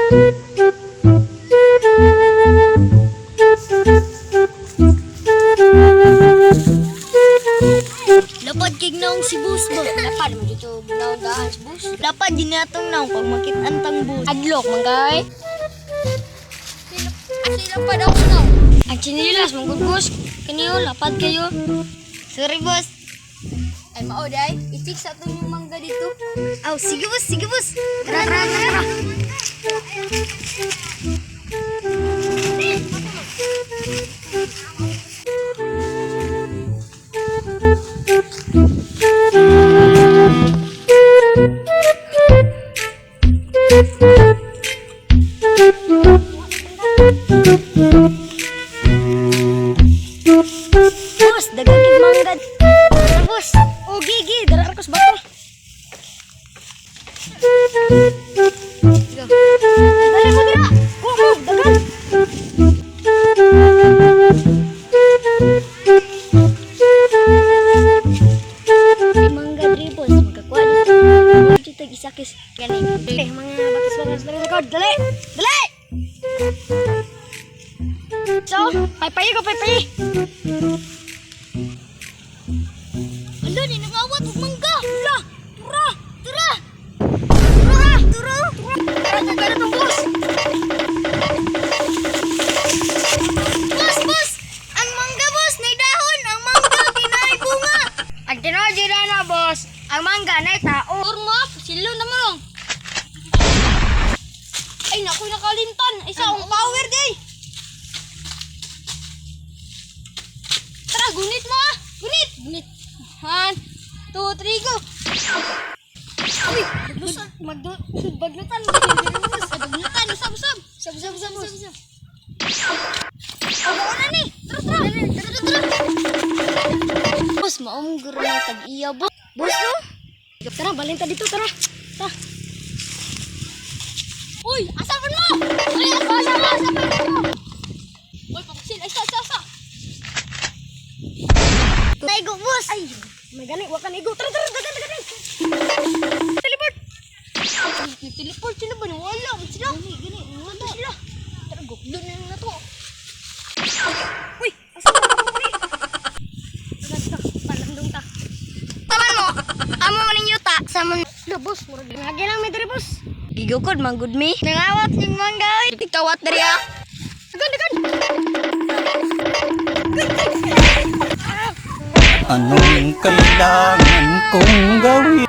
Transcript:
Lapad kig naong si boss ba? Lapad mo dito naong daan si boss. Lapad din natong naong pag makit-an tang boss. Adlok man kay. Sila pa daw naong. Ang chinilas mong good boss. Kaniyo lapad kayo. Sorry, boss. Ay mao day, i-check sa atong yung mangga dito. Aw, sige boss, sige boss. Tara, tara, tara. Boss, daghang kig mangga. Tara, boss. O gigi, dara ra ko sa bato. Dali mo dira. Go, go, dagan. Ay, mangga diri boss, magkakuha dito. Dito tag isakis gani. Eh, mga batis batis dali record, dali. Dali. So, paypayi ko, paypayi. Ala, ni nangawat og mangga. Ala, tura, tura. Tura, tura. Tara, tara, tara, boss. Boss, boss! Ang mangga, boss, nay dahon. Ang mangga, dinay bunga. Ang tinuod dira na, boss. Ang mangga, nay tao. Urma, silo na mo. Ay, naku, nakalimtan. Isa akong power day. Tara, gunit mo ah. Gunit. Gunit. 1, 2, 3, go. Uy, baglusan. Baglutan. Baglutan. Usab, usab. Usab, usab, usab. Usab, usab. Ako na ni. Tara, tara. Tara, tara. Boss, maong guro ng tag-iya, boss. Boss, no? Tara, balin ta dito, tara. Tara. Uy, asa man mo? Uy, asa, asa, asa, asa mo? Uy, pagsil, asa, asa, asa. Naigo, boss. Ay, may gani, wa ka naigo. Tara, tara, dagan, dagan. Teleport. Ay, teleport sila ba? Wala, man sila. Gani, gani, wala sila. Tara, gukdo na na to. Uy, asa na ako ni? Tara, tara, palandong ta. Taman mo, amo man ning yuta sa man. Lo, boss, murag lagi lang may diri, boss. Gigukod man gud mi. Nangawat ning mangga oy. Tikawat diri ah. Dagan, dagan. Anong kailangan kong gawin?